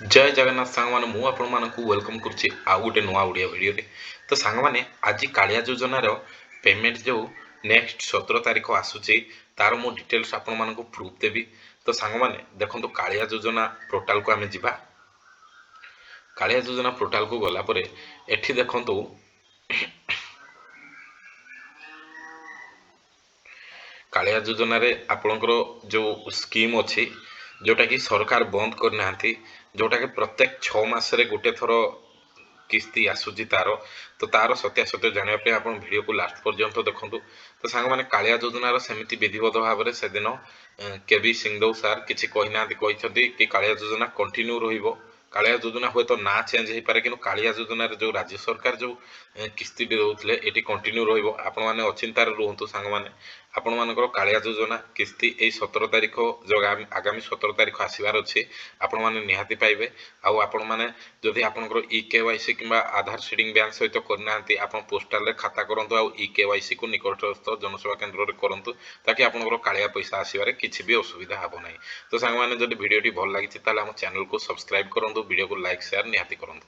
ଜୟ ଜଗନ୍ନାଥ ସାଙ୍ଗମାନେ, ମୁଁ ଆପଣମାନଙ୍କୁ welcome କରୁଛି ଆଉ ଗୋଟେ ନୂଆ ଓଡ଼ିଆ ଭିଡ଼ିଓରେ। ତ ସାଙ୍ଗମାନେ, ଆଜି କାଳିଆ ଯୋଜନାର ପେମେଣ୍ଟ ଯେଉଁ ନେକ୍ସଟ 17 ତାରିଖ ଆସୁଛି, ତାର ମୁଁ ଡିଟେଲ୍ସ ଆପଣମାନଙ୍କୁ ପ୍ରୁଫ୍ ଦେବି। ତ ସାଙ୍ଗମାନେ ଦେଖନ୍ତୁ, କାଳିଆ ଯୋଜନା ପୋର୍ଟାଲକୁ ଆମେ ଯିବା। କାଳିଆ ଯୋଜନା ପୋର୍ଟାଲକୁ ଗଲା ପରେ ଏଠି ଦେଖନ୍ତୁ, କାଳିଆ ଯୋଜନାରେ ଆପଣଙ୍କର ଯେଉଁ ସ୍କିମ୍ ଅଛି, ଯେଉଁଟାକି ସରକାର ବନ୍ଦ କରିନାହାନ୍ତି, ଯେଉଁଟାକି ପ୍ରତ୍ୟେକ 6 ମାସରେ ଗୋଟେ ଥର କିସ୍ତି ଆସୁଛି ତାର, ତ ତାର ସତ୍ୟାସତ୍ୟ ଜାଣିବା ପାଇଁ ଆପଣ ଭିଡ଼ିଓକୁ ଲାଷ୍ଟ ପର୍ଯ୍ୟନ୍ତ ଦେଖନ୍ତୁ। ତ ସାଙ୍ଗମାନେ, କାଳିଆ ଯୋଜନାର ସେମିତି ବିଧିବଦ୍ଧ ଭାବରେ ସେଦିନ କେ ବି ସିଂଦେଓ ସାର୍ କିଛି କହିନାହାନ୍ତି। କହିଛନ୍ତି କି କାଳିଆ ଯୋଜନା କଣ୍ଟିନ୍ୟୁ ରହିବ। କାଳିଆ ଯୋଜନା ହୁଏତ ନାଁ ଚେଞ୍ଜ ହେଇପାରେ, କିନ୍ତୁ କାଳିଆ ଯୋଜନାରେ ଯେଉଁ ରାଜ୍ୟ ସରକାର ଯେଉଁ କିସ୍ତି ଦେଉଥିଲେ, ଏଠି କଣ୍ଟିନ୍ୟୁ ରହିବ। ଆପଣମାନେ ଅଚିନ୍ତାରେ ରୁହନ୍ତୁ ସାଙ୍ଗମାନେ। ଆପଣମାନଙ୍କର କାଳିଆ ଯୋଜନା କିସ୍ତି ଏଇ 17 ତାରିଖ, ଯେଉଁ ଆଗାମୀ 17 ତାରିଖ ଆସିବାର ଅଛି, ଆପଣମାନେ ନିହାତି ପାଇବେ। ଆଉ ଆପଣମାନେ ଯଦି ଆପଣଙ୍କର ଇ କେୱାଇସି କିମ୍ବା ଆଧାର ସିଡ଼ିଂ ବ୍ୟାଙ୍କ ସହିତ କରିନାହାନ୍ତି, ଆପଣ ପୋଷ୍ଟାଲରେ ଖାତା କରନ୍ତୁ ଆଉ ଇ କେୱାଇସିକୁ ନିକଟସ୍ଥ ଜନସେବା କେନ୍ଦ୍ରରେ କରନ୍ତୁ, ତାକି ଆପଣଙ୍କର କାଳିଆ ପଇସା ଆସିବାରେ କିଛି ବି ଅସୁବିଧା ହେବ ନାହିଁ। ତ ସାଙ୍ଗମାନେ, ଯଦି ଭିଡ଼ିଓଟି ଭଲ ଲାଗିଛି, ତାହେଲେ ଆମ ଚ୍ୟାନେଲକୁ ସବସ୍କ୍ରାଇବ୍ କରନ୍ତୁ, ଭିଡ଼ିଓକୁ ଲାଇକ୍ ସେୟାର ନିହାତି କରନ୍ତୁ।